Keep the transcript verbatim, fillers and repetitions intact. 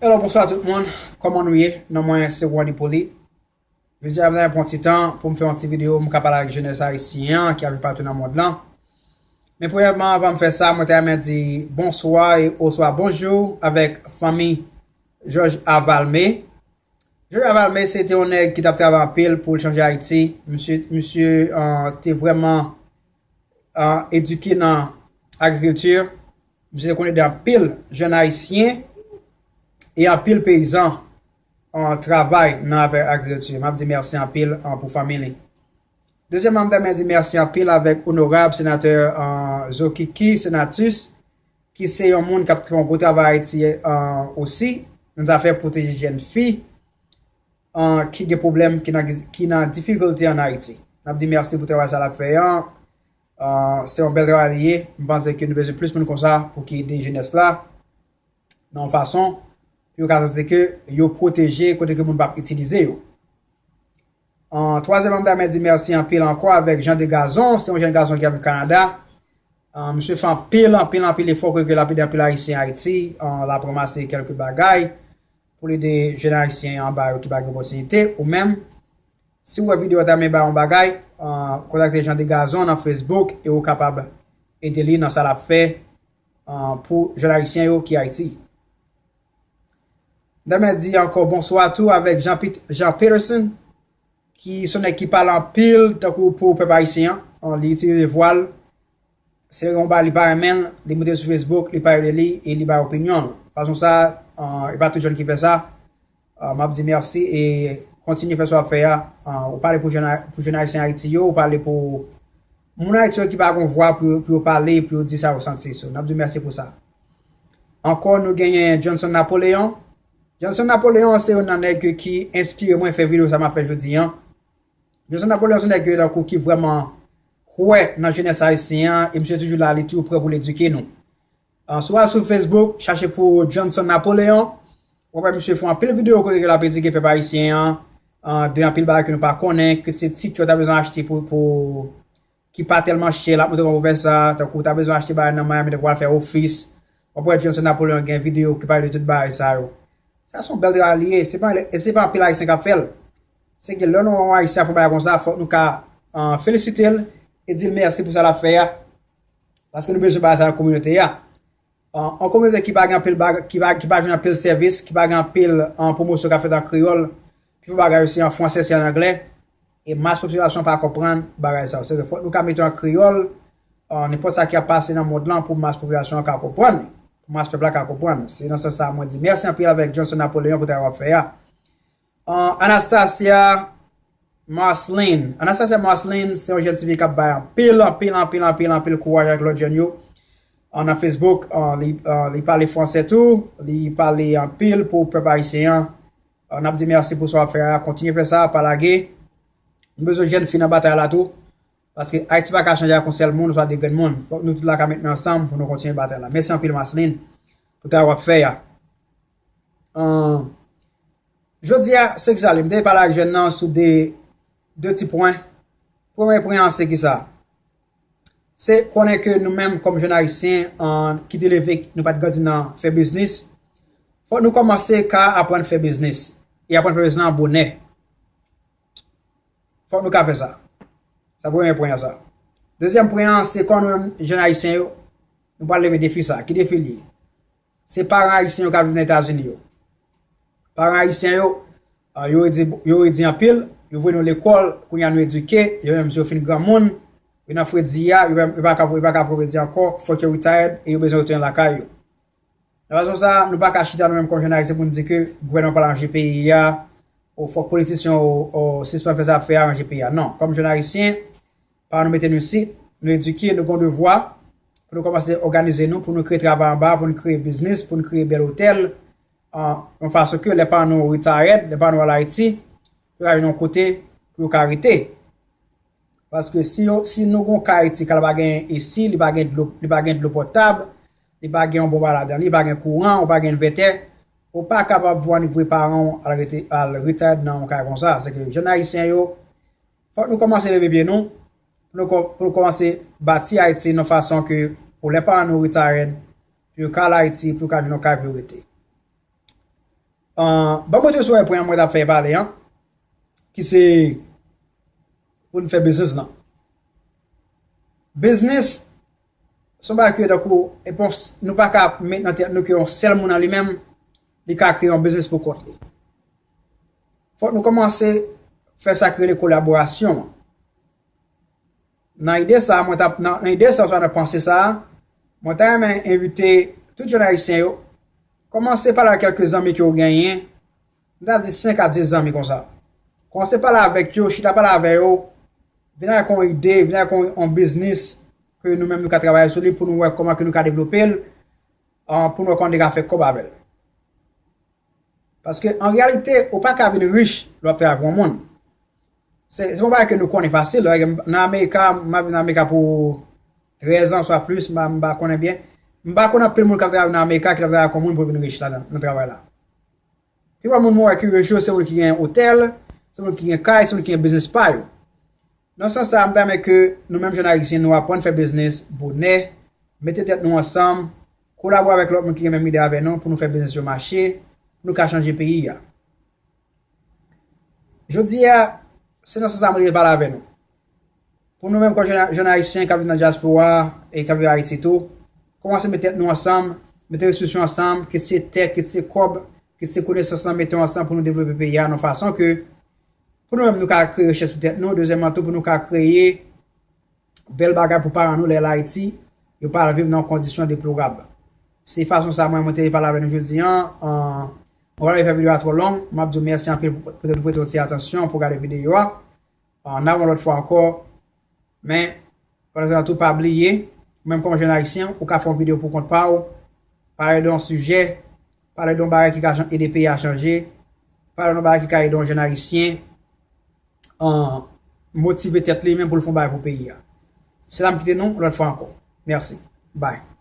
Hello, bonswa tout moun. Kòman nou ye? Non mwen se Ronny Poly. Jodi a m ta pran ti tan pou m fè yon ti videyo, m ka pale ak jenès ayisyen an ki ap viv patou nan mond lan. Men premyèman, anvan m fè sa, mwen ta renmen di bonswa e oswa bonjou avèk fanmi Jòj Avalme. Jòj Avalme se te yon nèg ki t ap travay anpil pou l chanje Ayiti. Misye, misye uh, te vrèman uh, edike nan agrikilti. Misye te konn ede anpil jèn ayisyen e anpil peyizan uh, travay nan afè agrikilti. M ap di mèsi anpil uh, pou fanmi li. Dezyèmman, m ta renmen di mèsi anpil avèk onorab senatè uh, Zokiki Senatus, ki se yon moun k ap fè yon gwo travay Ayiti uh, osi, nan zafè pwoteje jèn fi uh, ki gen pwoblèm, ki nan, ki nan difikilte an Ayiti. N ap di mèsi pou travay sa l ap fè an. Uh, se yon bèl travay li ye. M panse ke nou bezwen plis moun konsa pou ki ede jenès la nan yon fason pou yo ka santi ke yo pwoteje kote ke moun p ap itilize yo. Uh, twazyèmman, m ta renmen di mèsi anpil ankò avèk Jean Degazon, se yon jèn gason ki ap viv Kanada. Uh, misye fè anpil, anpil, anpil efò ke l ap ede anpil Ayisyen Ayiti. Uh, l ap ranmase kèlke bagay pou l ede jèn Ayisyen anba yo ki pa gen opòtinite. Ou menm, si w wè videyo a ta renmen ba yon bagay, uh, kontakte Jean Degazon nan Facebook e ou kapab ede li nan sa l ap fè uh, pou jèn Ayisyen yo ki Ayiti. M ta renmen di ankò bonswa tou avèk Jean, Pit, Jean Peterson, ki se yon nèg ki pale anpil tankou pou pèp ayisyen an. Li itilize vwa l. Se yon bagay li pa renmen l, li moute sou Facebook, li pale de li e li bay opinyon l. Fason sa, uh, e pa tout jèn ki fè sa. Uh, m ap di mèsi e kontinye fè sa w ap fè a. Uh, ou pale pou jèn, pou jèn ayisyen Ayiti yo, ou pale pou moun Ayiti yo ki pa gen vwa pou, pou yo pale, pou yo di sa yo santi. So, n ap di mèsi pou sa. Ankò, nou genyen Johnson Napoleon. Johnson Napoleon se youn nan nèg ki enspire mwen fè videyo sa m ap fè jodi an. Johnson Napoleon se nèg yo tankou ki vrèman kwè nan jenès ayisyen an e misye toujou la, li toujou prè pou l edike nou. Uh, si w al sou Facebook, chache pou Johnson Napoleon, w ap wè misye fè anpil videyo kote ke l ap edike pèp ayisyen an uh, de anpil bagay ke nou pa konnen, ke se tit ke w ta bezwen achte pou, pou ki pa tèlman chè, l ap montre kòman pou fè sa, tankou w ta bezwen achte bagay nan Miami, tankou w al fè ofis. W ap wè Johnson Napoleon gen videyo ki pale de tout bagay sa yo. Sa se yon bèl travay li ye, se pa, e se pa anpil ayisyen k ap fè l. Se ke lè nou wè yon ayisyen ap fè yon bagay konsa, fòk nou ka uh, felisite l e di l mèsi pou sa l ap fè a. Paske nou bezwen bagay sa nan kominote a. Uh, yon kominote ki pa gen anpil bagay, ki pa, ki pa jwenn anpil sèvis, ki pa gen anpil uh, pwomosyon k ap fèt an kreyòl, pifò bagay yo se an fransè, se an anglè, e mas popilasyon pa konprann bagay sa yo. Se vre, fòk nou ka mete an kreyòl, uh, nenpòt sa ki ap pase nan mond lan pou mas popilasyon an ka konprann li, pou mas pèp la ka konprann. Se nan sans sa mwen di mèsi anpil avèk Johnson Napoleon pou travay w ap fè a. Uh, Anastasia Marceline. Anastasia Marceline se yon jèn tifi k ap bay anpil, anpil, anpil, anpil, anpil kouraj ak lòt jèn yo. Uh, nan Facebook, uh, li, uh, li pale fransè tou, li pale anpil pou pèp ayisyen an. Uh, n ap di mèsi pou sa w ap fè a, kontinye fè sa, pa lage. Nou bezwen jèn fi nan batay la tou, paske Ayiti pa ka chanje ak yon sèl moun, oswa de grenn moun. Fòk nou tout la ka met men ansanm pou nou kontinye batay la. Mèsi anpil, Marceline, pou travay w ap fè a. Uh, Jodi a, se kisa li? M te pale ak jèn nan sou de, de ti pwen. Premye pwen an, se kisa? Se konnen ke nou menm, kòm jèn ayisyen, uh, ki te leve, nou pa t grandi nan fè biznis, fòk nou kòmanse ka aprann fè biznis. E aprann fè biznis lan bonè. Fòk nou ka fè sa. Sa premye pwen an sa. Dezyèm pwen an, se kòman nou menm, jèn ayisyen yo, nou pral leve defi sa. Ki defi l ye? Se paran ayisyen yo k ap viv nan Etazini yo. Paran ayisyen yo, ah, yo redi, yo redi anpil, yo voye nou lekòl, kounye a nou edike, yo menm si yo fin granmoun, yo nan fredi a, yo pa, yo pa ka, yo pa ka fredi ankò, fòk yo retired e yo bezwen retounen lakay yo. Nan fason sa, nou pa ka chita nou menm kòm jèn ayisyen pou n di ke gouvènman pral ranje peyi a, ou fòk politisyen yo, ou sispann fè sa y ap fè a, ranje peyi a. Non, kòm jèn ayisyen, paran nou mete nou isit, nou edike, nou gen yon devwa pou nou kòmanse òganize nou, pou nou kreye travay anba, pou nou kreye biznis, pou nou kreye bèl otèl, an, yon fason ke lè paran nou retired, lè paran nou al Ayiti, yo ka jwenn yon kote pou yo ka rete. Paske si yo, si nou gen yon kay Ayiti, kay la pa gen esi, li pa gen dlo, li pa gen dlo potab, li pa gen yon bon bagay ladan li, li pa gen kouran, ou pa gen envètè, ou pa kapab vwa ni voye paran w al rete, al retired nan yon kay konsa. Se ke jèn ayisyen yo, fòk nou kòmanse leve pye nou, pou nou kò-, pou nou kòmanse bati Ayiti nan fason ke pou lè paran nou retired, pou yo ka al Ayiti, pou yo ka jwenn yon kay pou yo rete. Ban mwen te sou pwen an mwen t ap fè pale an, ki se pou n fè biznis lan. Biznis se yon bagay ki tankou, e bon, nou pa ka met nan tèt nou ke yon sèl moun an li menm, li ka kreye yon biznis pou kont li. Fòk nou kòmanse fè sa ki rele kolaborasyon an. Nan ide sa, mwen t ap, nan, nan ide sa, oswa nan panse sa, mwen ta renmen envite tout jèn ayisyen yo, kòmanse pale ak kèlke zanmi ke w genyen, m ta di senk a dis zanmi konsa. Kòmanse pale avèk yo, chita pale avè yo, vin avèk yon ide, vin avèk yon, yon biznis ke nou menm nou ka travay sou li pou nou wè kòman ke nou ka devlope l, ah, pou nou wè kòman nou ka fè kòb avè l. Paske an reyalite, ou pa ka vin rich lè w ap travay pou yon moun. Se, se yon bagay ke nou konnen fasil. Nan Amerika, m ap viv nan Amerika pou trèz an, swa plis, m pa, m pa konnen byen. M pa konnen anpil moun k ap travay nan Amerika ki t ap travay ak yon moun pou vin rich la nan, nan travay la. Pi fò moun mwen wè ki rich yo, se moun ki gen otèl, se moun ki gen kay, se moun ki gen biznis pa yo. Nan sans sa, m ta renmen ke nou menm jèn ayisyen, nou aprann fè biznis bonè, mete tèt nou ansanm, kolabore avèk lòt moun ki gen menm ide avè nou pou nou fè biznis yo mache, pou nou ka chanje peyi a. Jodi a, se nan sans sa mwen te pale avè nou. Pou nou menm kòm jèn, jèn ayisyen k ap viv nan dyaspora e k ap viv Ayiti tou, kòmanse mete tèt nou ansanm, mete resous yo ansanm, kit se tè, kit se kòb, kit se konesans lan, mete yo ansanm pou nou devlope peyi a nan fason ke pou nou menm nou ka kreye richès pou tèt nou, dezyèmman tou pou nou ka kreye bèl bagay pou paran nou lè al Ayiti, yo pa al viv nan kondisyon deplorab. Se fason sa mwen, mwen te pale avè nou jodi an, an, mwen pa vle fè videyo a twò long, m ap di w mèsi anpil pou, poutèt ou prete yon ti atansyon pou gade videyo a. An, n a wè yon lòt fwa ankò, men, pandan se tan tou pa bliye, ou menm kòm jèn ayisyen, ou ka fè yon videyo pou kont pa w, pale de yon sijè, pale de yon bagay ki ka chan-, ede peyi a chanje, pale de yon bagay ki ka ede yon jèn ayisyen, an, motive tèt li menm pou l fè yon bagay pou peyi a. Se la m kite nou, yon lòt fwa ankò. Mèsi. Bye.